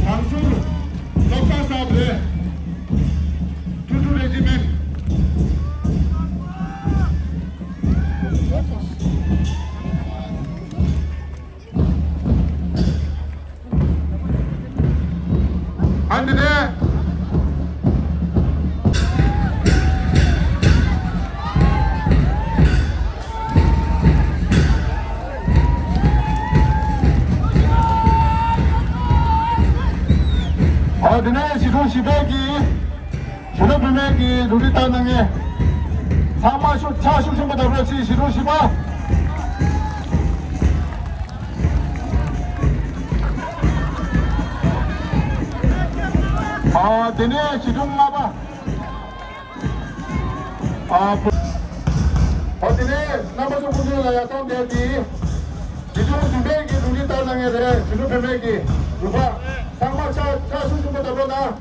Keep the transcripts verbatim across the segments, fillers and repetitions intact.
དང་ཟུར་སློབ་གྲྭ་གསར་པ་རེད། ཀྲུ་ཀྲུ་རེ་ཇི་མེན། ཨ་འདི་ནས། ཨ་འདི་ནས་གཞིས་གྲོང་བཞི་པའི་གི་གཞོན་ནུ་བུད་མེད་ཀྱི་རུ་སྒྲིག་བཏང་གནང་མཁན་ཚང་མ་ཤུགས་ཕྱག་ཤུགས་ཆེན་པོ་བརྡབ་རོགས་གྱིས། གཞིས་གྲོང་བཞི་པ། ཨ་དེ་ནས་གཞིས་གྲོང་ལྔ་པ། ཨ་ཕ། ཨ་དེ་ནས་རྣམ་པ་ཚོ་སྐུ་མདུན་ལ་ཡར་ཐོན་བསྡད་དེ། གཞིས་གྲོང་བདུན་པའི་གི་རུ་སྒྲིག་བཏང་གནང་མཁན་རེད། གཞོན་ནུ་བུད་མེད་ཀྱི་རུ་པ། ཚང་མ་ཕྱག་ཕྱག་ཤུགས་ཆེན་པོ་བརྡབ་རོགས་གནང་།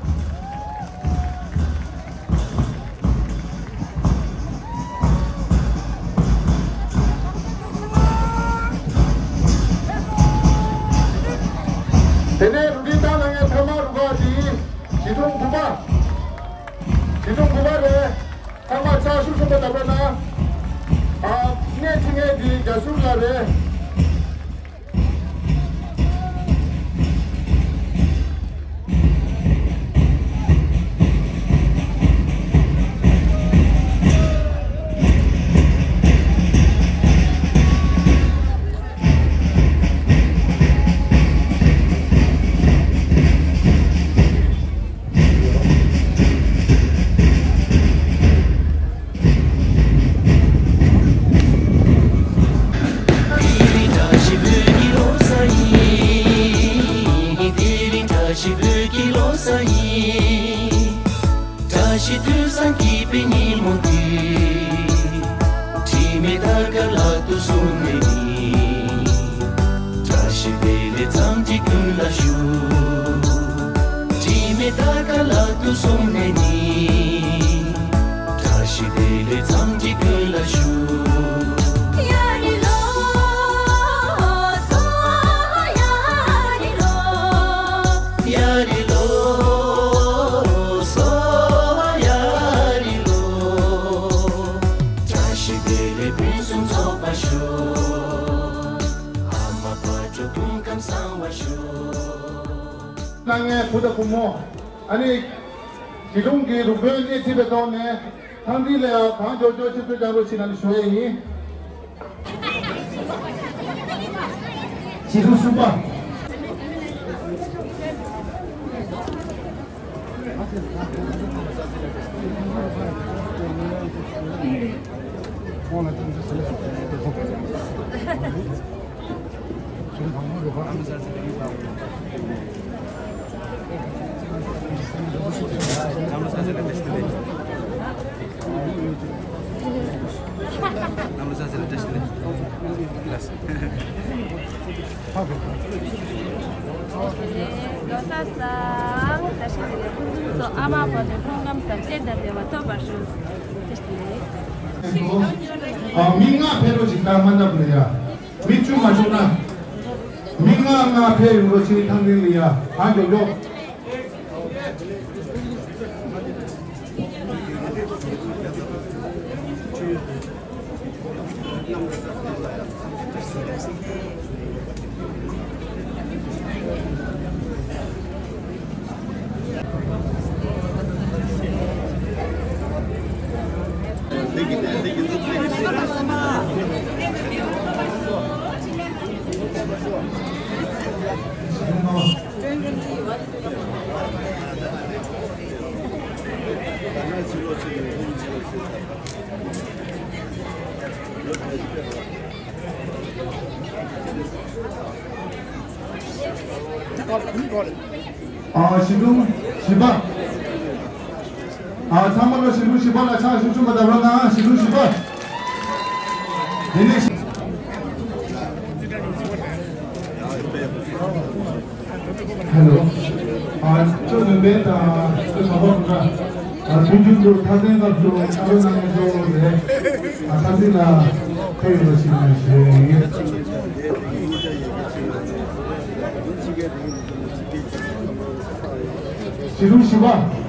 དེ་ནས་རུ་སྒྲིག་བཏང་གནང་མཁན་ཐ་མ་རུ་ཁག་དེ་གཞིས་གྲོང་དགུ་པ། གཞིས་གྲོང་དགུ་པ་རེད། ཚང་མ་ཕྱག་ཤུགས་ཆེན་པོ་བརྡབ་རོགས་གནང་། ཨ་སྣེ་ཁྲིད་མཁན་དེ་རྒྱ་ཟུར་ལགས་རེད། བཀྲ་ཤིས་དུས་བཟང་སྐྱིད་པའི་ཉིན་མོ་འདི། དྲི་མེད་དར་དཀར་ལག་ཏུ་བཟུང་ནས་ནི། བཀྲ་ཤིས་བདེ་ལེགས་ཚང་གཅིག་ཀུན་ལ་ཞུ། དྲི་མེད་དར་དཀར་ལག་ཏུ་བཟུང་ནས་ནི། བཀྲ་ཤིས་བདེ་ལེགས་ཚང་གཅིག་ཀུན་ལ་ཞུ། ཡ་རི་ལོ། སོ་ཡ་རི་ལོ། ཡ་རི་ལོ། སོ་ཡ་རི་ལོ། བཀྲ་ཤིས་བདེ་ལེགས་ཕུན་སུམ་ཚོགས་པར་ཤོག་ཨ་མ་དཔལ་འབྱོར་སྐུ་ཁམས་བཟང་བར་ཤོག་གནང་མཁན་བུ་དང་བུ་མོ། ཨ་ནི། གཞིས་གྲོང་གི་རུ་དཔོན་སྣེ་ཁྲིད་པའི་ཐོག་ནས་ཐང་འདི་ལ་ཡང་གང་མགྱོགས་མགྱོགས་ཆུ་ཚོད་རྒྱག་རོགས་བྱེད་ན་ནི་ཞུ་ཡས་ཡིན། གཞིས་གྲོང་གསུམ་པ། ལོ་གསར་བཟང་། བཀྲ་ཤིས་བདེ་ལེགས། ཕུན་སུམ་ཚོགས། ཨ་མ་བུ་དང་སྐུ་ཁམས་བཟང་། སྤྱན་དང་བདེ་བ་ཐོབ་པར་ཤོག་བཀྲ་ཤིས་བདེ་ལེགས། ཨ་མི་ལྔ་ཕེབས་རོགས་ཅིག་ད་མ་འདབ་ལ་ཡ། མི་བཅུ་མ་བྱུང་ན། མི་ལྔ་ལྔ་ཕེབས་ཡོང་རོགས་ཅིག་ཐང་འདི་ལ་ཡ། གང་མགྱོགས་མགྱོགས། ཨ་གཞིས་གྲོང་བཞི་པ། ཨ་ཚང་མ་ལ་གཞིས་གྲོང་བཞི་པ་ལ་ཕྱག་ཤུགས་ཆུང་བ་བརྡབ་རོགས་གནང་། གཞིས་གྲོང་བཞི་པ། དེ་ནས་ཧེ་ལོ། ཨ་ཅོ་བདུན་པའི་དང་ཅོ་ཞང་པོ་ཁོང་ཁྲ། ཨ་མཐུན་འགྱུར་དུ་མཐའ་རྟེན་སྐབས་སུ་ཨ་རོ་ནང་ནས་འགྲོ་དགོས་རེད། ཨ་ཁ་སི་ལ་ཕེབས་ཡོད་པ་ཞིག་ནས་ཞུ་ཡ་ཡིན། ལས་རིམ་བཞི་པ།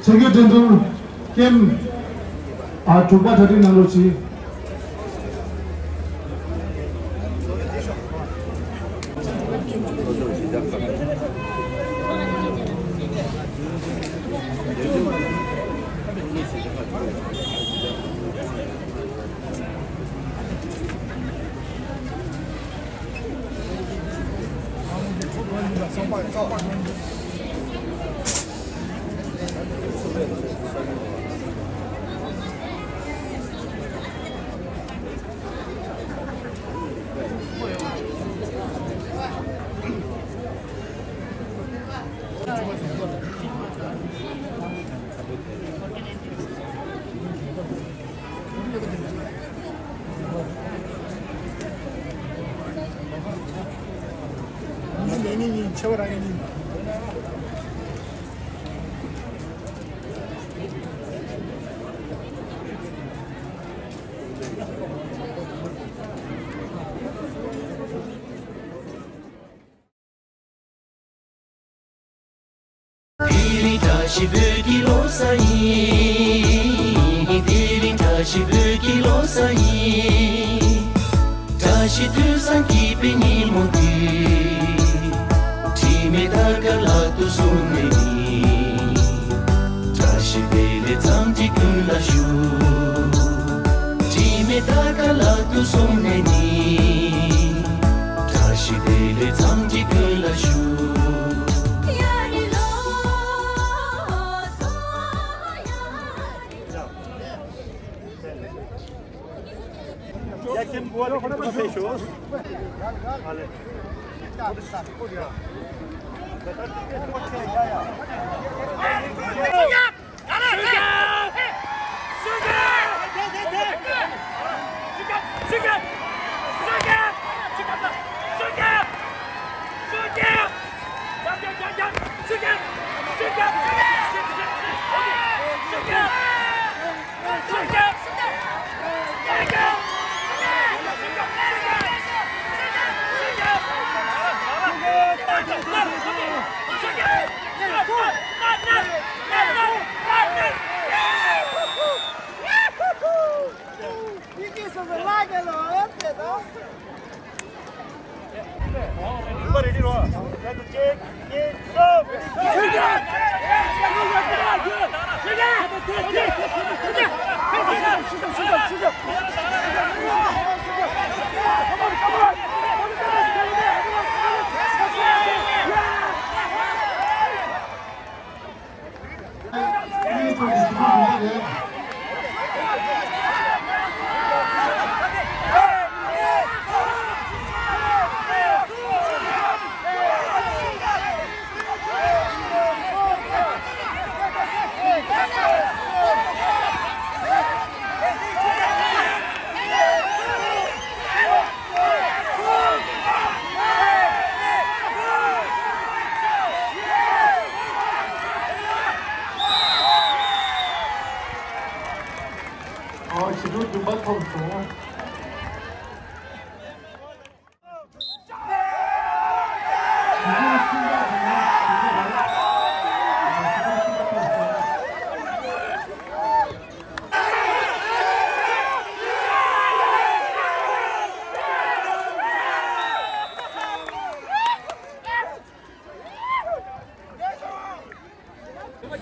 ཆེད་བསྐྱོད་འགྲན་བསྡུར་ཀེམ་ཨ་དྲུག་པ་གྲ་སྒྲིག་གནང་རོགས་གྱིས། དེ་རིང་བཀྲ་ཤིས་བོད་ཀྱི་ལོ་གསར་ཡིན། དེ་རིང་བཀྲ་ཤིས་བོད་ཀྱི་ལོ་གསར་ཡིན། བཀྲ་ཤིས་དུས་བཟང་སྐྱིད་པའི་ཉིན་མོ་འདི། དྲི་མེད་དར་དཀར་ལག་ཏུ་བཟུང་ནས་ནི། བཀྲ་ཤིས་བདེ་ལེགས་འཚམས་འདྲི་ཀུན་ལ་ཞུ། དྲི་མེད་དར་དཀར་ལག་ཏུ་བཟུང་ནས་ནི། བཀྲ་ཤིས་བདེ་ལེགས་འཚམས་འདྲི་ཀུན་ལ་ཞུ།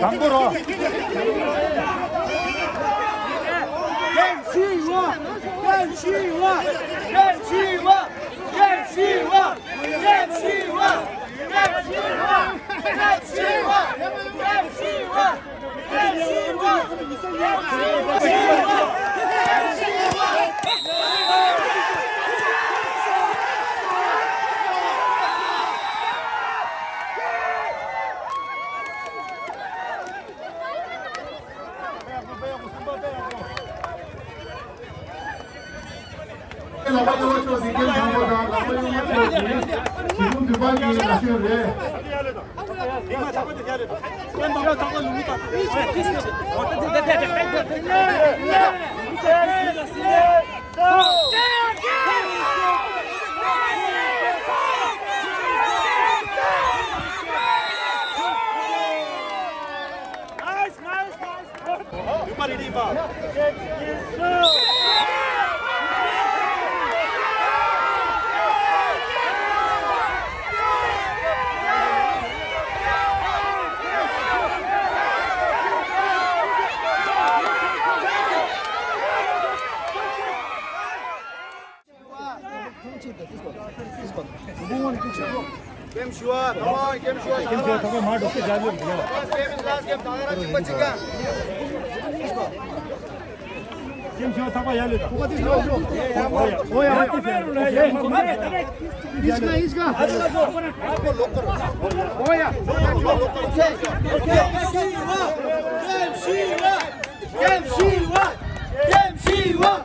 དང་པོ་རོ། ལག་པ་གཡོན་མ་ཕྱོགས་འཛིན་མཁན་དང་པོ་དང་ལག་པ་གཡོན་མ་ཕྱོགས་འཛིན་ཞི་ལུ་འདུས་པ་གཉིས་ལ་ཤོད་རེད། ཀེམ་ཞུ་བ། ཐོག་མ་ཀེམ་ཞུ་བ། ཀེམ་ཞུ་བ། ཐོག་མ་མ་འགྲོ་ཚེ་རྒྱ་ལོས་འདུག་ཡ། ཀེམ་ལ་ཀེམ་ད་ག་རང་གཅིག་པ་གཅིག་ག་ཀེམ་ཞུ་བ་ཐག་པ་ཡ་ལོས་དང་། ཨོ་ཡ་ཨོ་ཡ་ཨོ་ཡ། ཨིས་ག་ཨིས་ག་ཨོ་ཡ། ཀེམ་ཞུ་བ། ཀེམ་ཞུ་བ། ཀེམ་ཞུ་བ།